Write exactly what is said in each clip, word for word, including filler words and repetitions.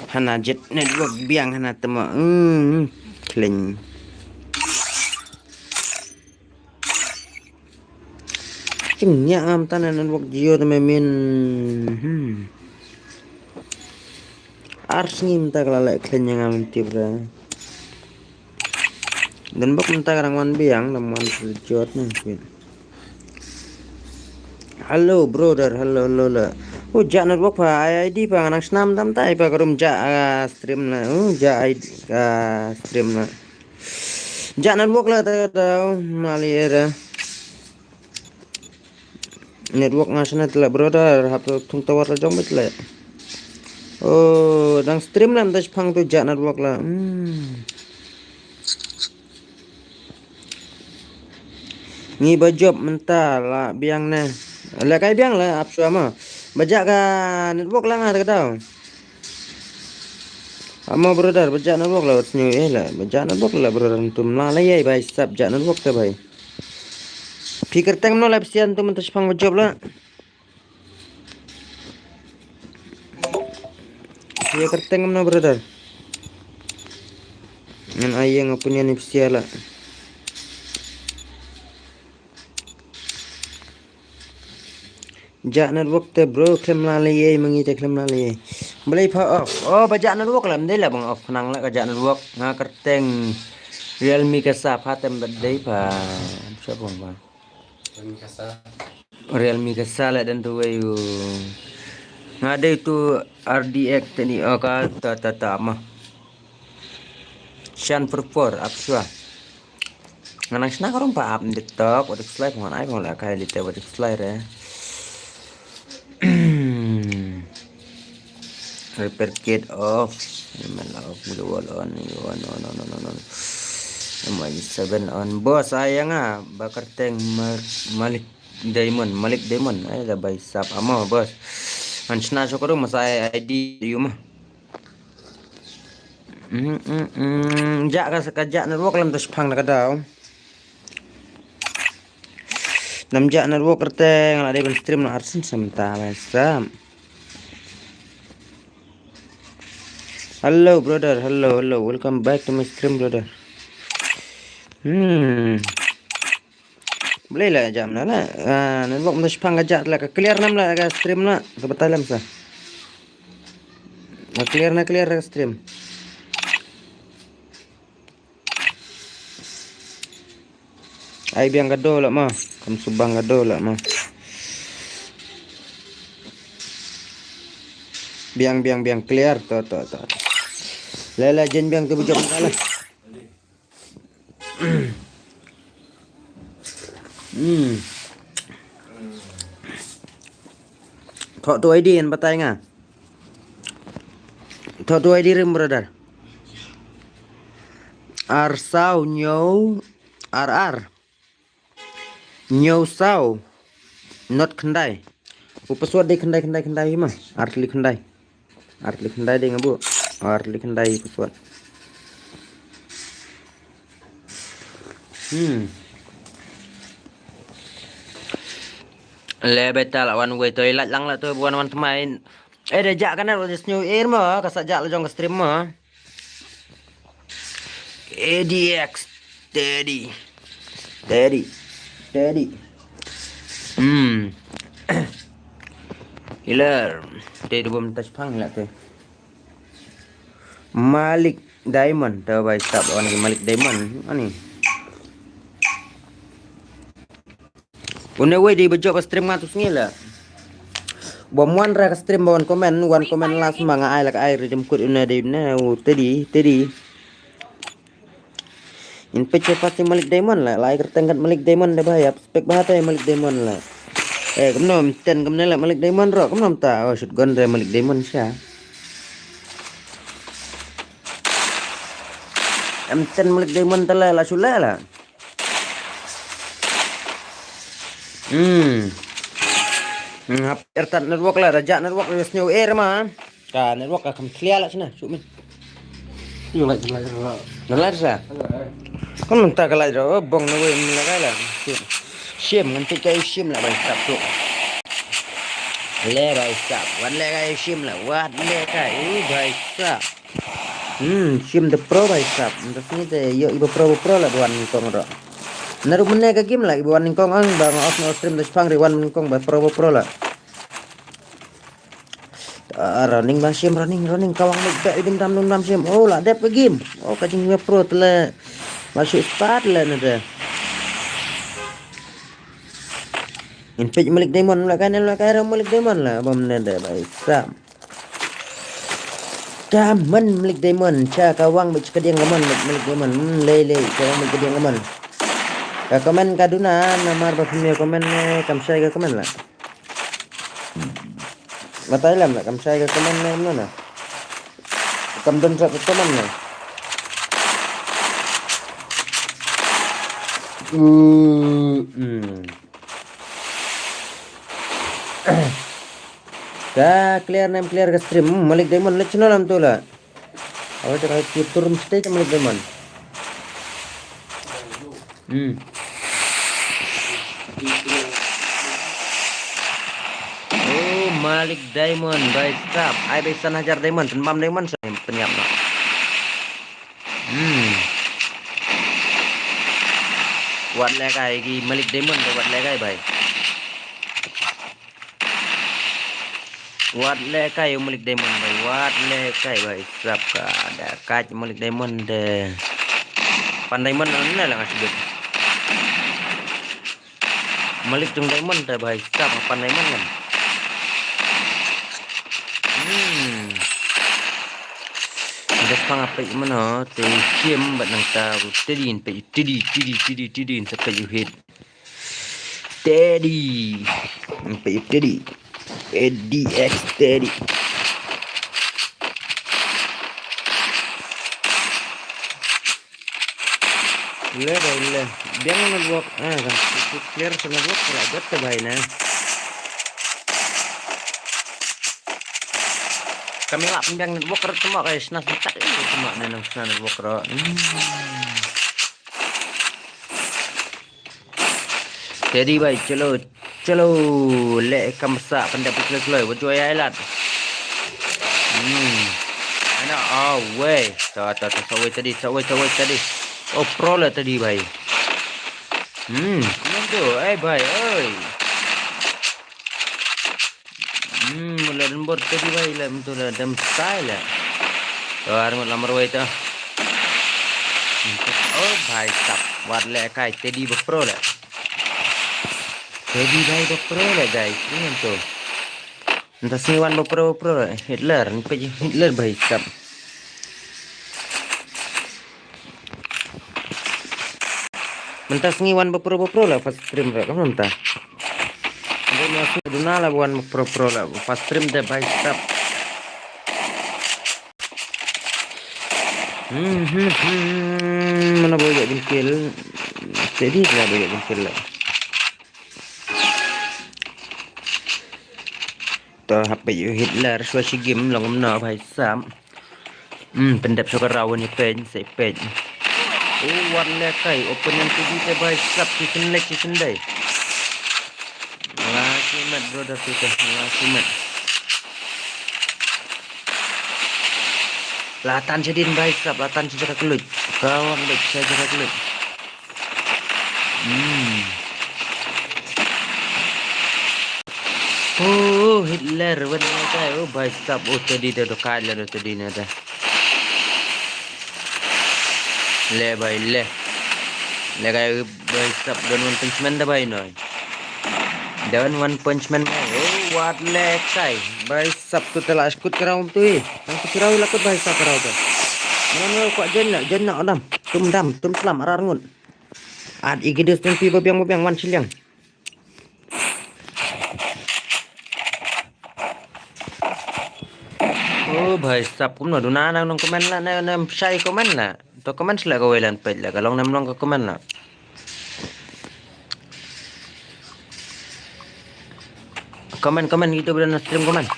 Hana jet network biang hana te mo. Hmm, khlem. Jingïa ngam tane network Jio te me min. Hmm. Ar sngi mynta ka la leh khlem ngam tip re. Dan bok mynta ka dang wan biang, dang wan jot ne. Hello brother, hello, hello, hello. Oh, jah network pha, ai ID pha, nang snam tam tai pha, karum jah, ah, stream na. Oh, jah ID, ah, stream na. Jah network la ta ta, mali era. Network nga shane tle brother, hap to thung tower la jong bit le. Oh, dang stream lam ta shipang tu jah network la. Hmm. Ngi ba jop mynta la biang ne. La kai biang la ap shwa ma. Ba jah ka network la nga ta ka daw. Amo brother, ba jah network la wat snyu eh la. Ba jah network la brother, tum la la yai bai sap jah network ta bai. Phi kyrteng mno la psian tu mynta shipang ba jop la. Phi kyrteng mno brother. Ngan ai ïa nga punya ni psia la. Jah network te bro, khlem la lei ei, mangi te khlem la lei ei. Balei pha off? Oh, ba jah network la, ym dei la bang off khnang la ka jah network. Nga kyrteng Realme ka sa pha tem ba dei pha. Sha bong ba. Realme ka sa. Realme ka sa la dan tu wei u. Nga dei tu R D X te ni, oh, ka ta ta ta ma. Shan pur pur ap shwa. Nga nang shna ka rong pa ap TikTok, wat slide ngan ai ngan la kai lite wat slide re. Repair kit off. Email off, global on, on, on, on, on, on, on. M Y seven on. Boss, ai nga ba kyrteng Mar-, Malik Diamond, Malik Diamond. Ai da bai sap amo, boss. Ngan shna shokoro mas ai ID yu ma. Mm, mm, mm. Jah ka, ka jah network lam ta shipang na ka daw. Nam jah network rte nga la dei ban stream na arsin samta bai sam. Hello brother, hello, hello. Welcome back to my stream brother. Hmm. Balei la jam na la. Ah, network mynta shipang ka jah la ka clear nam la ka stream la. Ka batai lam sa. Ka clear na clear ka stream. Ai biang ka do la ma. Kam subang ka do la ma. Biang biang biang clear to to to. La la jen biang tu bujok la la. Hmm. Thoh tu ID ngan batai nga. Thoh tu ID rim brother. Ar saw ñiew ar ar. Ñiew saw. Not khyndai. U password dei khyndai khyndai khyndai ma. Ar tylli khyndai. Ar tylli khyndai dei nga buh. Ar tylli khyndai password. Hmm. Le beta la wan wei to ilat lang la to wan wan tmai. Eh, da jah ka net wat sngew air ma, ka sa jah la jong ka stream ma. A D X Teddy. Teddy. Teddy. Hmm. Iler. Teddy bom tas pang la te. Malik Diamond, ta bai sap wan ki Malik Diamond. Ani. Une wei di bejop stream nga tu sngi la. Bom wan ra ka stream ba wan comment, wan comment last ma nga ai la ka ai redim kut une di une u Teddy, Teddy. In pecah pasti Malik Diamond la, lai kerteng kat Malik Diamond da bahaya, spek bahata Malik Diamond la. Eh, kumno mten kumne la Malik Diamond ro, kumno mta, oh, shotgun re Malik Diamond sha. Em ten Malik Diamond tala la shula la. Hmm. Hmm, hap ertat network la, raja network la snyo air ma. Ka network ka kam clear la sina, suk min. Yung lai lai la. Lai sa. Kan ta ka lai ro, bong na wei min la kai la. Shim, ngan tik kai shim la bai tap tu. Le bhai sap, wat le kai shim la, wat le kai, u bhai sap. Hmm, shim de pro bhai sap. Nda sini te yo iba pro ba pro la wan nyngkong ro. Naru mene ka game la iba wan nyngkong ang ba nga off na stream da shipang ri wan nyngkong ba pro ba pro la. Ah, running ba shim, running, running, kawang mik ba idim dam dum dam shim. Oh, la dep ka game. Oh, ka jing ba pro te le. Ba shu start le na de. In page Malik Diamond la kai ne la kai ro Malik Diamond la bom ne de bhai sap. Ka man Malik Diamond cha ka wang bit ka diang ka man Malik Diamond. Hmm, lei lei cha wang bit ka diang ka man. Ka comment ka duna namar ba phim ïa comment ne kam shai ka comment la. Batai lam la kam shai ka comment ne no na. Kam don sa ka comment ne. Uh, hmm. Ka clear nem clear ka stream. Hmm, Malik Diamond le channel am tu la. Awa jaka ki turun stage Malik Diamond. Hmm. Oh, Malik Diamond bhai sap. Ai bhai san hajar diamond, ten bam diamond sa penyap na. Hmm. Wat le kai ki Malik Diamond, wat le kai bhai. Wat le kai u Malik Diamond bhai, wat le kai bhai, sap ka da kai Malik Diamond de. Pan Diamond ne la ngasih. Malik jong Diamond de bhai, sap pan Diamond kan. Hmm. Des pang apa mana te kiem bat nang ta tadi pe tadi tadi tadi tadi sampai hit. Teddy. Sampai tadi. A D X Teddy. Le bhai le. Biang network. Ah, kan. Clear sa network pula gat te bhai na. Kami lap biang network rat semua guys. Nas tak ini semua na nas network ro. Hmm. Teddy bhai, chalo, chalo, le kam sa pandap chalo chalo, wat jua ai lat. Hmm. Ana, oh, wei. Ta, ta, ta, sawai tadi, sawai, sawai tadi. Oh, pro la tadi bhai. Hmm, kumno tu, eh bhai, oi. Hmm, mula lembur tadi bhai la, mula dam style la. To ar mut lamar wai to. Oh bhai sap, wat le kai tadi ba pro la. Tadi bhai ba pro la guys, ni tu. Entah sini wan ba pro ba pro la. Hitler, ni pe Hitler bhai sap. Mynta sngi wan ba pro ba pro la first stream ra ka mynta. Mynta sngi duna la wan ba pro pro la first stream de bhai sap. Hmm hmm hmm. Mana boleh bin kill. Jadi lah boleh bin kill lah. To hap ïa u Hitler shuwa shi game long kumno bhai sap. Hmm, pyndep shuwa ka round ïa page, sa page. Oh, wat le kai, opponent to di te bhai sap, ki kynlek ki kyndai. Last minute brother to te, last minute. La tan shadien bhai sap, la tan sha jaka kylluid. Ka wan beit sha jaka kylluid. Hmm. Oh, Hitler, wan na kai, oh, bhai sap, oh, tadi dah, dah kai lah, dah tadi na dah. Le, bhai, le. Le kai, bhai sap, don one punch man dah, bhai, noi. Don one punch man, bhai. Oh, wat le kai. Bhai sap, tu telah skut kerau tu, eh. Nang tu kerau lah kut, bhai sap, kerau tu. Mana, mana, kuat jen nak, jen nak, dam. Tum dam, tum selam, arar ngut. At igi dus tum pi babiang, babiang, wan shiliang. Oh, bhai sap kumno duna nang nong comment la, nang nang shai comment la. To comment la ka wei lan page la, ka long nam long ka comment la. Comment, comment, itu benda stream comment.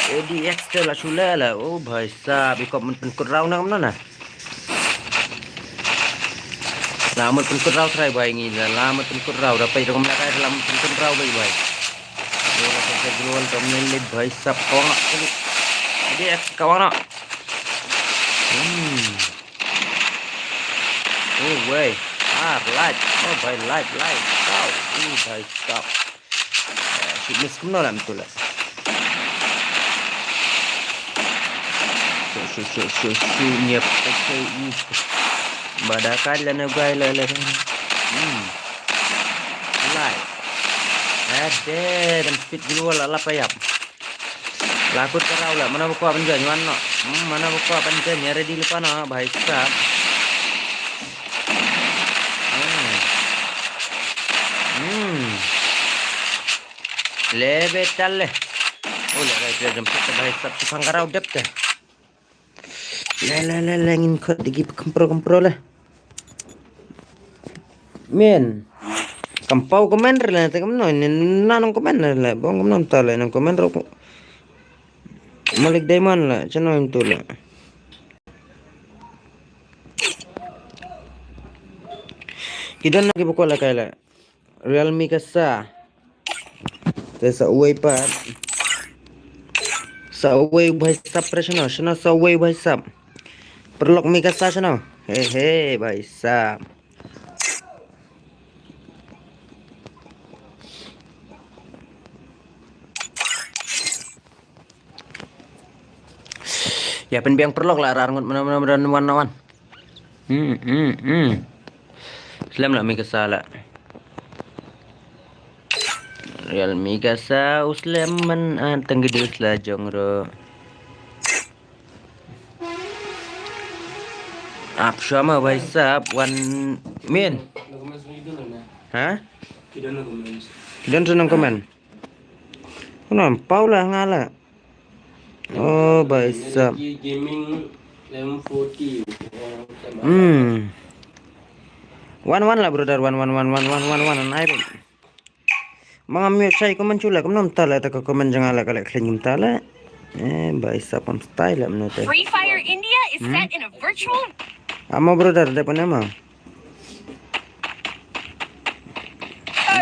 A D X te la shule la. Oh, bhai sab, i kop men pynkut rau na kumno na. La mut pynkut raw trai bai ngi la, la mut pynkut raw, da peit rukom la kai la mut pynkut raw bai bai. Yo la sa global dominate bhai sab kawang. Ade ek kawang. Hmm. Oh wei. Ah, light. Oh bhai light, light. Kau. Oh bhai sab. Shu miss kumno lam tu la. Shu shu shu shu shu nyep. Ba da ka la na gai la la. Hmm. Lai. Ade dan speed global la la payap. La kut ka raw la, mana ba kwah ban jan wan no. Hmm, mana ba kwah ban jan, ya ready lypa no bhai sab. Hmm. Hmm. Le betal le. Oh le, le, le, jemput te bhai sab, tu pang ka raw dep te. Le le le le, ngin khot digi pekempro kempro le. Men. Kam pau comment re le te kam no, ni na nong comment re le, bong kam no ta le nong comment ro. Malik Diamond le, chano im tu le. Ki don na ki buko le kai le. Realme ka sa. Te sa uwei pat. Sa uwei bhai sab pre shano, shano sa uwei bhai sab. Perlok mi ka sa shano. He he bhai sab. Ya pynbiang perlok la rar ngut mana mana mana wan wan. Hmm hmm hmm. Slem la mi ka sa la. Realme ka sa u slem man an tang gidi sla jong ro. Ap shama bhai sab wan min. Ha? Ki don tu nong comment. Kuna pau la nga la. Oh bhai sab. Gaming eleven forty. Hmm. Wan wan la brother, wan wan wan wan wan wan wan ai. Mangam yo sai comment chula, comment nom tala ta ka comment janga la ka le khlin kum tala. Eh bhai sab pam style am no te. Free Fire India is Hmm? set in a virtual Amo brother de pone ma.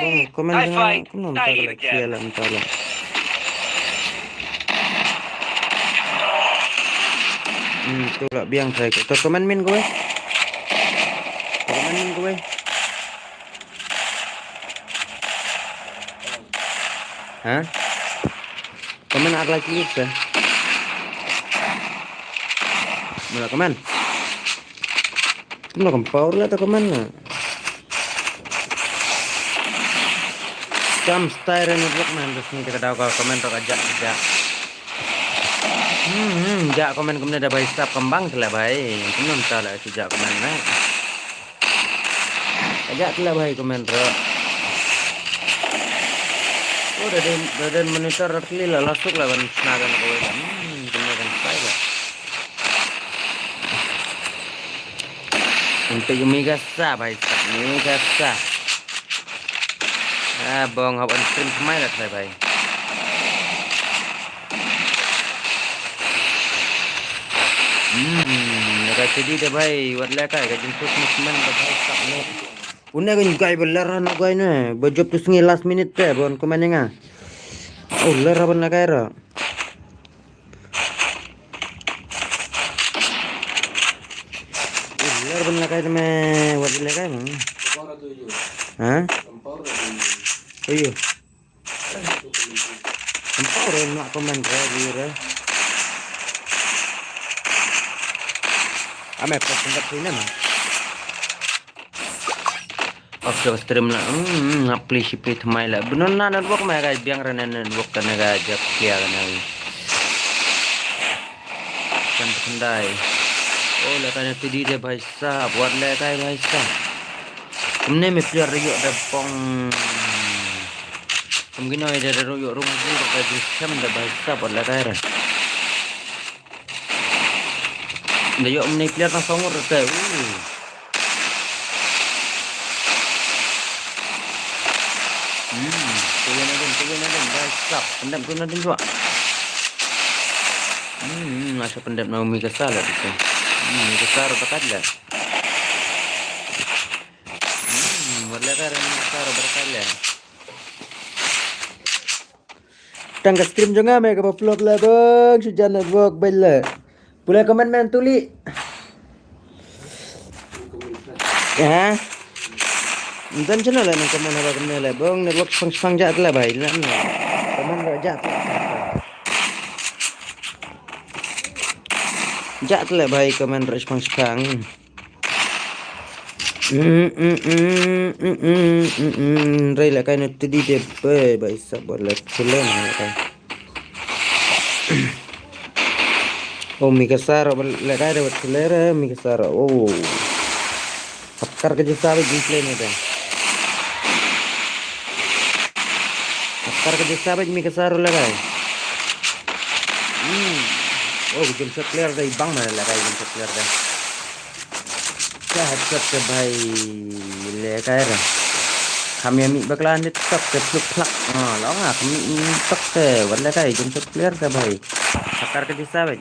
Bong comment janga comment nom tala clear la tala. Hmm, tu la biang thai ko. To comment min ko wei. To comment min ko wei. Ha? Comment ar la ki se. Mula comment. Mula kam power la ta comment na. Kam style ni blok man, terus ni kita daw ka comment ro ka jak jak. Hmm, hmm, jak comment kumne da bhai sab kembang tela bhai. Kumne ta la si jak comment na. Ka jak tela bhai comment ro. Oh, da den, da den monitor ro kli la lasuk la ban sna kan ko. Hmm, kumne kan style la. Untuk umi ka sa bhai sab, umi ka sa. Ah, bong hap on stream kmai la trai bhai. Hmm, na ka chedi de bhai, wat le kai ka jingput movement de bhai sab ne. Une ka ngai ba ler han ngai ne, ba jop tu sngi last minute te, bon comment nga. Oh, ler ban la kai ra. Ler ban la kai me wat le kai mo. Ha? Ayo. Empower no comment re re. Ame pa pendat sini ma. Off the stream la. Hmm, ngap play shi play tmai la. Benon na network ma guys, biang re na network kana ga jak clear kana. Kan pendai. Oh, la kana tidi de bhai sab, wat le kai bhai sab. Kumne me player yo da pong. Kum gino ida da yo rung rung da jisem da bhai sab, wat le kai re. Da yo mne player na song re te. Uh. Hmm, tuwi na din, tuwi na din, bhai sab, pendem tuwi na din tuwa. Hmm, masa pendem na umi ka sa la tu. Hmm, umi ka sa ro takat la. Wat leh ka ren ka ro berkat leh. Tang ka stream jong nga me kaba flop leh bang, shu jan network bang leh. Pule comment men tuli. Ha? Ntan channel leh nang comment haba comment leh bang, network shipang shipang jah leh bai. Leh comment leh jah. Jah leh bai comment leh shipang shipang. Mm, mm, mm, mm, mm, mm, mm. Rei leh kai na tudi de bai bai sap bot leh chule na leh kai. Oh, Mikasa ro leh kai de bot chule re Mikasa ro. Oh. Hakar ka jisa bej gameplay ne de. Hakar ka jisa bej Mikasa ro leh kai. Hmm. Oh, jump shot player de bang ma leh kai jump shot player de. Ka headshot te bhai leh kai re. Kham ïa mih bakla ne tok te pluk plak. Ah, long ah kham mih tok te wat leh kai jump shot player te bhai. Hakar ka jisa bej.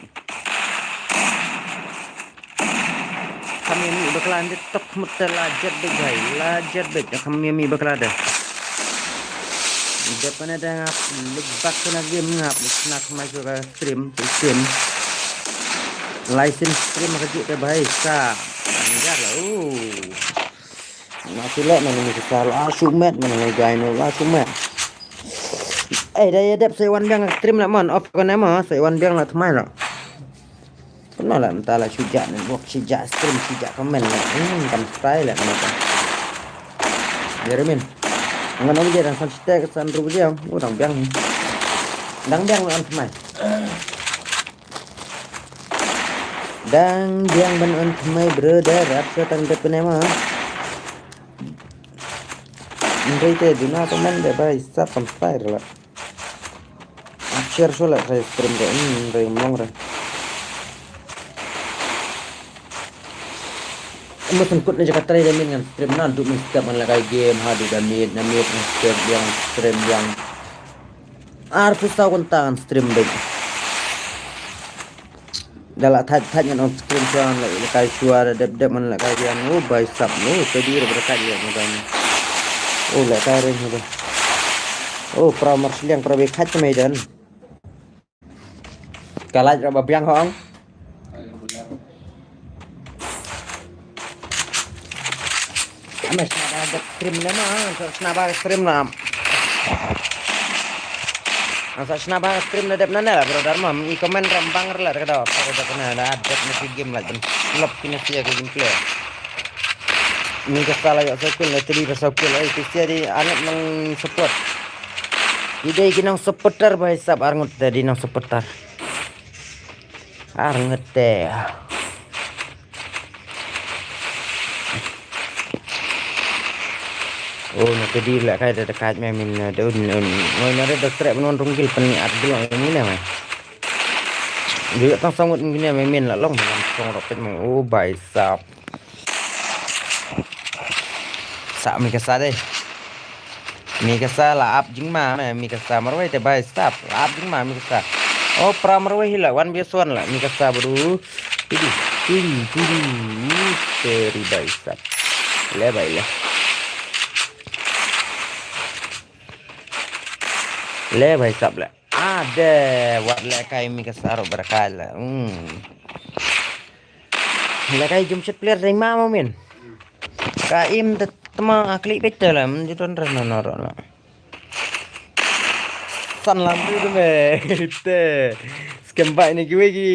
Kham ïa mih bakla ne tok mut te la jet bej bhai. La jet bej kham ïa mih bakla de. Dep ne da ngap lik bak na game ngap lik na kham ai ka stream stream. License stream ka jik te bhai sa. Anjar la. Oh. Na sila na ni sa la shumet na ni gai no la shumet. Eh, da ya dep sa wan biang stream la mon off ko na ma sa wan biang la tmai la. Kano la mynta la shu jah network, shu jah stream, shu jah comment la. Hmm, kam style la mynta. Jeremin. Ngan ong je dang san stek san ru je. Oh, dang biang. Dang biang la tmai. Dang biang ban on tmai brother, ap sa tang dep ne ma. Ndai te duna comment de bai sa kam style la. Share shuwa la sa stream ka in re mlong re. Mo sngkut na jaka trai da min ngan stream na du min step man la kai game ha du da mit na mit ngan step biang stream biang. Arphew saw kynta ngan stream beit. Da la thait thait ngan on stream shuwa ngan la kai shuwa da dep dep man la kai biang. Oh bai sap. Oh pedi ra berkat ya ngan. Oh la kai ring ha. Oh pra mar sliang pra be khat mai dan. Ka lait ra ba biang hong. Ame sna ba ga stream ne ma, sa sna ba ga stream na. Sa sna ba ga stream na dep na ne la brother ma, i comment ram bang la ka da, ka da na da dep na ki game la ben. Lop ki na sia ka gameplay. Ni ka sala ya sa kul na tri ba sa kul ai ki sia di angat nang support. Ki dei ki nang supporter ba hisap arngut dei nang supporter. Arngut te. Oh, na te di la kai da kai me min na de un un. Ngoi na de da trek non rung gil pen at gil ong min na me. Di tang sangut min na me min la long song rok pet mong. Oh, bai sap. Sa mi ka sa de. Mi ka sa la ap jingma, mi ka sa marwei te bai stap. La ap jingma mi ka sa. Oh, pra marwei hi la wan bias wan la mi ka sa bru. Tidi, tidi, tidi. Teri bai stap. Le bai le. Le bai stap le. Ade, wat le kai mi ka sa ro berkai le. Hmm. Le kai jumshit player dei ma mo min. Ka im de tma akli bete la, men jidon ras na noro la. San lam tu tu me. Te. Skem bai ni kiwi ki.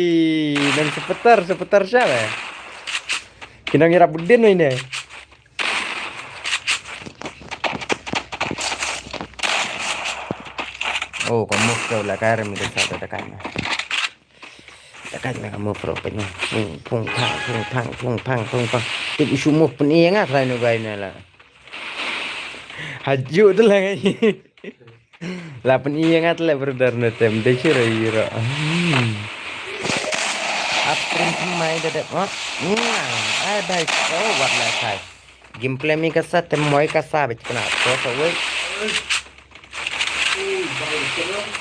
Nang sepetar, sepetar siapa? Kinang irap budin ni ne. Oh, kamu tu la kai rem de sa de kan. Takat me ka move ro pynïang. Pung pung pang pung pang pung pang pung pang. Tip isu move pynïang ah trai no gai ne la. Haju tu la ngai. La pynïang ah trai brother ne tem de shu ro iro. Upstream pynmai de dep. Ai bai. Oh, wat la kai. Gameplay mi ka sa te moi ka sa bit kena. Ko sa wei.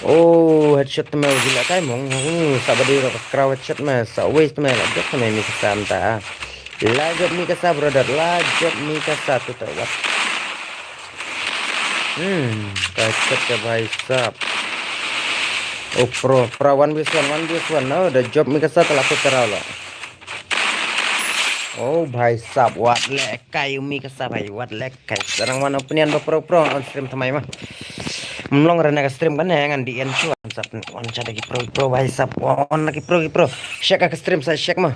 Oh, headshot te me gila kai mong. Hmm, sa badi ro crowd headshot me sa wei te me la jok te me mi ka sa mta. La jok mi ka sa brother, la jok mi ka sa tu tu wat. Hmm, ka chet ka bhai sab. Oh, pro, pro one versus one, one versus one. No, da job mi ka sa tala put karaw lo. Oh, bhai sab, wat le kai u mi ka sa bhai, wat le kai. Sarang wan opinion ba pro pro on stream thamai ma. Mlong rena ka stream kan ngan di en shu sab wan cha da ki pro pro bhai sab, wan na ki pro ki pro. Check ka stream sa check ma.